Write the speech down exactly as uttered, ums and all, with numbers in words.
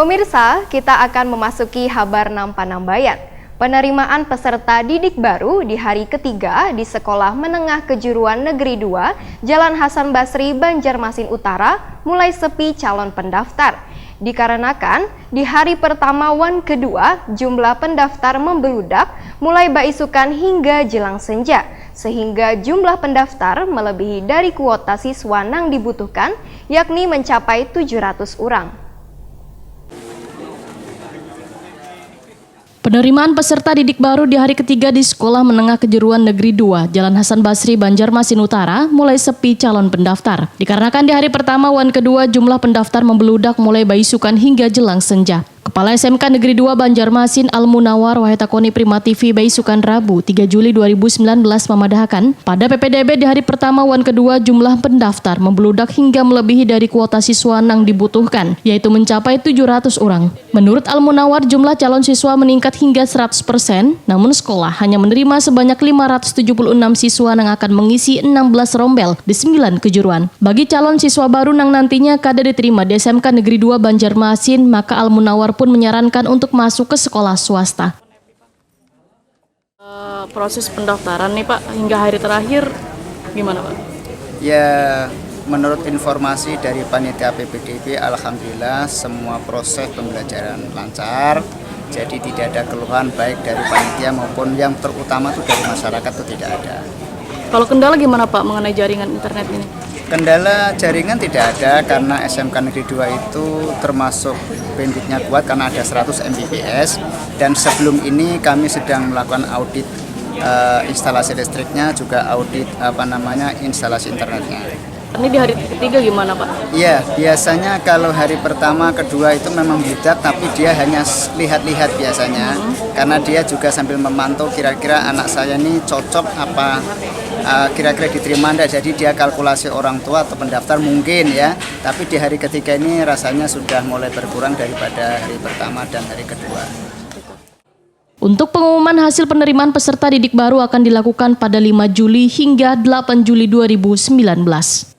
Pemirsa, kita akan memasuki habar nang panambayan. Penerimaan peserta didik baru di hari ketiga di Sekolah Menengah Kejuruan Negeri dua, Jalan Hasan Basri, Banjarmasin Utara, mulai sepi calon pendaftar. Dikarenakan, di hari pertama wan kedua, jumlah pendaftar membeludak mulai baisukan hingga jelang senja, sehingga jumlah pendaftar melebihi dari kuota siswa nang dibutuhkan, yakni mencapai tujuh ratus orang. Penerimaan peserta didik baru di hari ketiga di Sekolah Menengah Kejuruan Negeri dua, Jalan Hasan Basri, Banjarmasin Utara, mulai sepi calon pendaftar. Dikarenakan di hari pertama wan kedua, jumlah pendaftar membeludak mulai baisukan hingga jelang senja. Kepala S M K Negeri dua Banjarmasin, Al Munawar, Wahai Takoni Prima T V baisukan Rabu, tiga Juli dua ribu sembilan belas, mamadahakan, pada P P D B di hari pertama wan kedua, jumlah pendaftar membeludak hingga melebihi dari kuota siswa nang dibutuhkan, yaitu mencapai tujuh ratus orang. Menurut Al Munawar, jumlah calon siswa meningkat hingga seratus persen, namun sekolah hanya menerima sebanyak lima ratus tujuh puluh enam siswa nang akan mengisi enam belas rombel di sembilan kejuruan. Bagi calon siswa baru nang nantinya kada diterima di S M K Negeri dua Banjarmasin, maka Al Munawar pun menyarankan untuk masuk ke sekolah swasta. Eh, proses pendaftaran nih, Pak, hingga hari terakhir gimana, Pak? Ya, menurut informasi dari panitia P P D B, alhamdulillah semua proses pembelajaran lancar. Jadi tidak ada keluhan baik dari panitia maupun yang terutama tuh dari masyarakat tuh tidak ada. Kalau kendala gimana, Pak, mengenai jaringan internet ini? Kendala jaringan tidak ada karena S M K Negeri dua itu termasuk bandwidthnya kuat karena ada seratus M B P S, dan sebelum ini kami sedang melakukan audit eh, instalasi listriknya, juga audit apa namanya instalasi internetnya. Ini di hari ketiga gimana, Pak? Iya, biasanya kalau hari pertama, kedua itu memang budak, tapi dia hanya s- lihat-lihat biasanya, karena dia juga sambil memantau kira-kira anak saya ini cocok apa, eh, kira-kira diterima ndak. Jadi dia kalkulasi orang tua atau pendaftar mungkin ya, tapi di hari ketiga ini rasanya sudah mulai berkurang daripada hari pertama dan hari kedua. Untuk pengumuman hasil penerimaan peserta didik baru akan dilakukan pada lima Juli hingga delapan Juli dua ribu sembilan belas.